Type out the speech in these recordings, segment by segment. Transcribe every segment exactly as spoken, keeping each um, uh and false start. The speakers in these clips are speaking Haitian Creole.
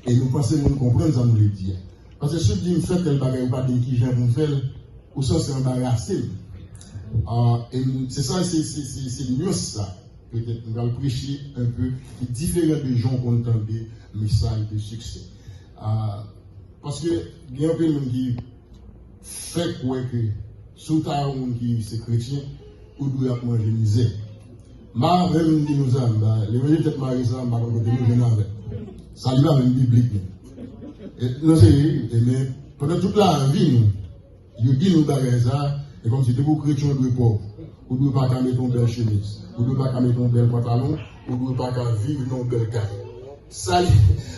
E nou panse moun konprann sa nou vle di a. Paske si w di m fè tèl bagay, ou pa di m kijan pou m fè l, ou sanse anbarase m. Ah, e m- se sa, se, se, se, se nyans sa. Petèt m pral preche un peu ki diferan de jan w konn tande mesaj de siksè. Ah, paske gen anpil moun ki fè kwè ke si w ta yon moun ki se kretyen, ou dwe ap manje mizè. M pa menm di nou sa, m pa, levanjil tèt mare sa, m pa konn kote nou jwenn avè l. Sa li pa menm biblik menm. E, non, serye, e men, pandan tout lavi nou, yo di nou bagay sa, e kòmsi depi w kretyen, ou dwe pòv. Ou dwe pa ka mete yon bèl chemiz. Ou dwe pa ka mete yon bèl pantalon. Ou dwe pa ka viv nan yon bèl kay. Sa li,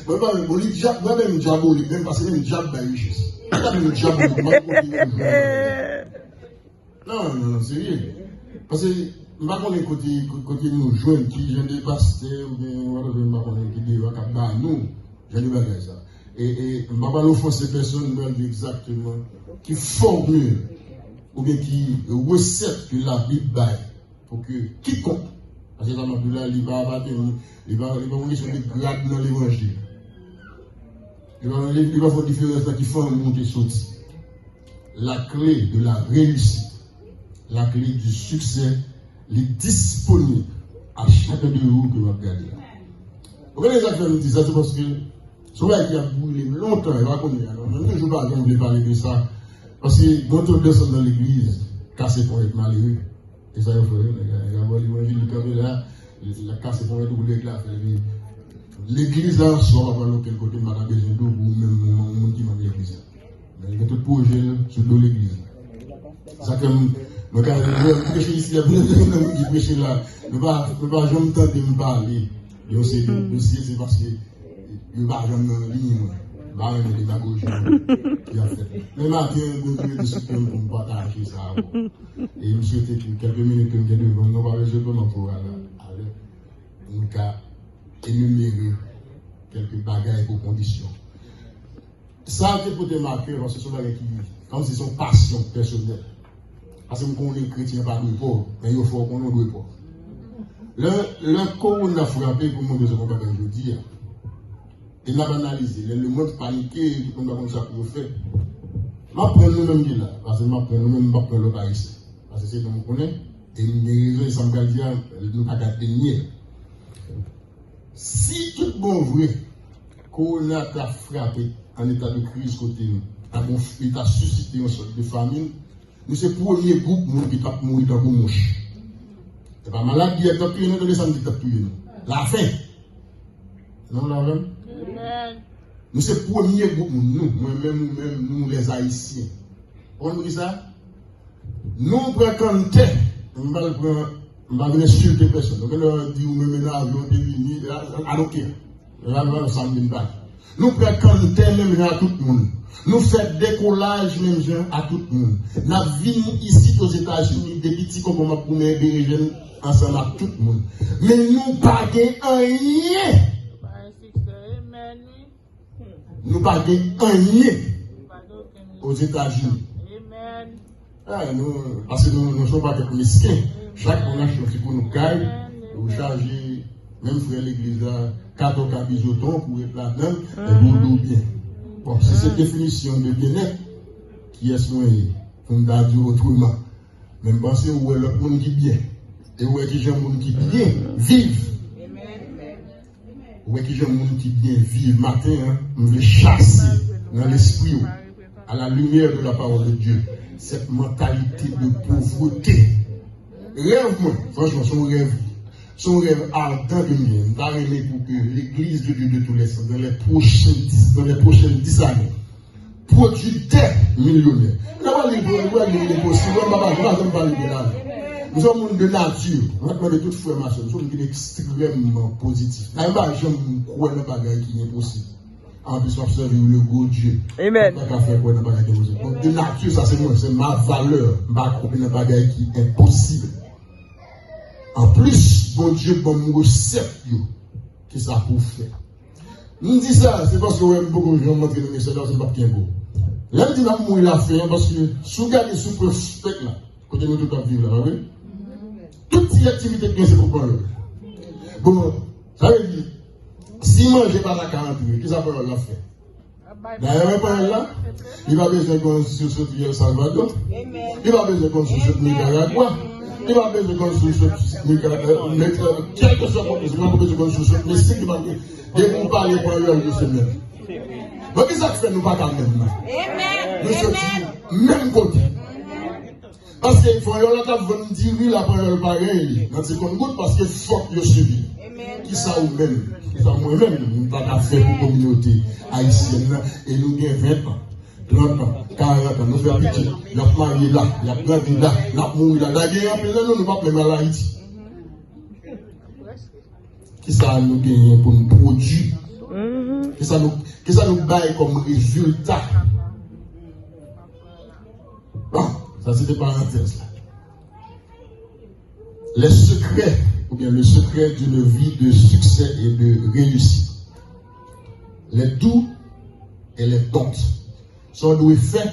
mwen pa menm, bon, li dya-, mwen menm dyabolik, menm paske menm dyab bay richès. Li pa menm dyabolik, mwen kote yo jwenn. Non, non, non, serye. Paske m pa konnen kote, kote nou jwenn, ki jan de pastè, oubyen, whatever, m pa konnen ki deyò k ap ba nou, jan de bagay sa. E, e, m pa pral ofanse pèsonn, m pral di egzakteman ki fòmil, oubyen ki resèt ke Labib bay. Pou ke kikonk, paske sa m ap di la, li pa apaten, li pa, li pa yon kesyon de grad nan levanjil. Li pa, li, li pa fè diferans nan ki fanmi ou te soti. La clé de la réussite, la clé du succès, li disponib a chacun de vous ke w ap gade la. Ou konnen sa k fè m di sa, se paske se yon bagay ki ap brile m lontan, e pa kounye a non. Mwen toujou pa janm vle pale de sa, paske gen yon tandans anndan legliz kase ponyèt malere. E sa yo fè yo, nèg la, nèg la ba w levanjil, li kanpe la, li, li ap kase ponyèt ou pou nèg la fè li. Legliz la, swa w pa pral okenn kote, m pa ta bezwen di w pou ou menm, ou menm, ou menm ki manm legliz la. Men li gen tout pwojè l sou do legliz la. Sa fè m, mwen ka, mwen preche isi a, pou nou ki preche la, nou pa, nou pa janm tande m pale de yon seri de dosye, se paske yo pa janm nan liy mwen. M pa renmen demagoji yo ki ap fèt. Men maten, Bondye te siprann pou m pataje sa avè w. E m swete ke kèlke minit ke m gen devan m nan, pa bezwen pran nan pou ala. Alè, nou ka enimere kèlke bagay pou kondisyon. Sa te pote m a kè, paske se yon bagay ki, kòmsi se yon pasyon pèsonèl. Paske m konnen kretyen pa dwe pòv, men yo fè w konnen w dwe pòv. Lè, lè kowona frape, pou m montre sa yon bagay jodi a, e n ap analize, lè lemonn panike, tout moun pa konn sa pou yo fè. M ap pran nou menm ki la, paske m ap pran nou menm, m p ap pran lòt ayisyen. Paske se nou m konnen, e m gen rezon, e sa m pral di a, nou pa ka denye l. Si tout bon vre, kowona ta frape an eta de kriz kote nou, ta gon, li ta sisite yon sòt de famin, nou se premye gwoup moun ki t ap mouri tankou mouch. Se pa maladi a ki t ap touye nou, tande sa m di ki t ap touye nou. Lafen. Non, lafen. Nou se premye gwoup moun, nou, mwen menm, ou menm, nou, lèzayisyen. Ou konn pou ki sa? Nou pran kanntè, m pa l pran, m pa vin ensilte pèsonn. Okenn lè di ou menm nan avyon te vini, I, I don't care. Se pa, se pa sa m vin pale. Nou pran kanntè menm jan a tout moun. Nou fè dekolaj menm jan a tout moun. N ap vin isit Ozetazini, depi ti konkonm ap goumen berejèn ansanm ak tout moun. Men nou pa gen anyen. Nou pa gen anyen Ozetazini. Ah, nou, paske nou, nou se yon pakèt mesken. Chak moun achte yon ti kounou kay, ou chaje, menm frè legliz la, kato kabizoton pou ret ladan l, epi ou di w byen. Bon, si se definisyon de byennèt, kiyès mwen ye pou m ta di w otreman? Men m panse ou wè lòt moun ki byen. E ou wè kijan moun ki byen viv. Ou wè kijan moun ki byen viv maten an, m vle chase nan lespri w, à la lumière de la parole de Dieu, cette mentalité de pauvreté. Rèv mwen, franchman, se yon rèv. Se yon rèv adan ke m gen. M ta renmen pou ke l'Église de Dieu de tous les saints, dans les prochains dix, dans les prochaines dix années, pwodui dè milyonè. Lè w li, w li, li posib, w pa, w pa janm pale de la. Nou se yon moun de nati. Mwen ap mande tout frè m ak sè m, nou se yon moun ki ekstrèmman pozitif. Dayè, m pa janm kwè nan bagay ki enposib. Anplis, m ap sèvi le gwo Dye. Amen. Mwen pa ka fè kwè nan bagay ki enposib. Donk, de nati, sa se mwen, se ma valè. M pa kwè nan bagay ki enposib. Anplis, Bondye ban m resèt yo. Kisa pou w fè? M di sa, se paske w wè m poko janm antre nan mesaj la, se m p ap kenbe w. Lè m di n ap mouri lafen an, paske si w gade sou pwen spèk la, kote nou tout ap viv la, pa vre? Tout ti aktivite k gen, se pou pran yo. Bon, sa vle di, Si manje pa ta ka antre, kisa panyòl la fè? Dayè, wè panyòl la, li pa bezwen konn si w soti El Salvador. Li pa bezwen konn si w soti Nikaragwa. Li pa bezwen konn si w soti Nikaragwa. Kèlkeswa kote, li pa bezwen konn si w soti Meksik. Li pa bezwen, depi w pale panyòl, li se mèt. Bon, kisa k fè nou pa ka menm nan? Nou soti menm kote. Paske panyòl la t ap vann diri la, panyòl pa gen li nan ti konn goud, paske fòk yo sibi. Kisa ou menm, kisa mwen menm, nou pa ka fè pou kominote ayisyèn nan, e nou gen ven an, trant an, karant an, nou fè pitit, y ap marye la, y ap grandi la, n ap mouri la. Dayè, gen anpil nan nou, nou p ap menm al Ayiti. Kisa nou genyen pou n pwodui? Kisa nou, kisa nou bay kòm rezilta? Bon, sa se te parantèz la. Les secrets, ou bien le secret d'une vie de succès et de réussite. Les do's et les don'ts. Sa w dwe fè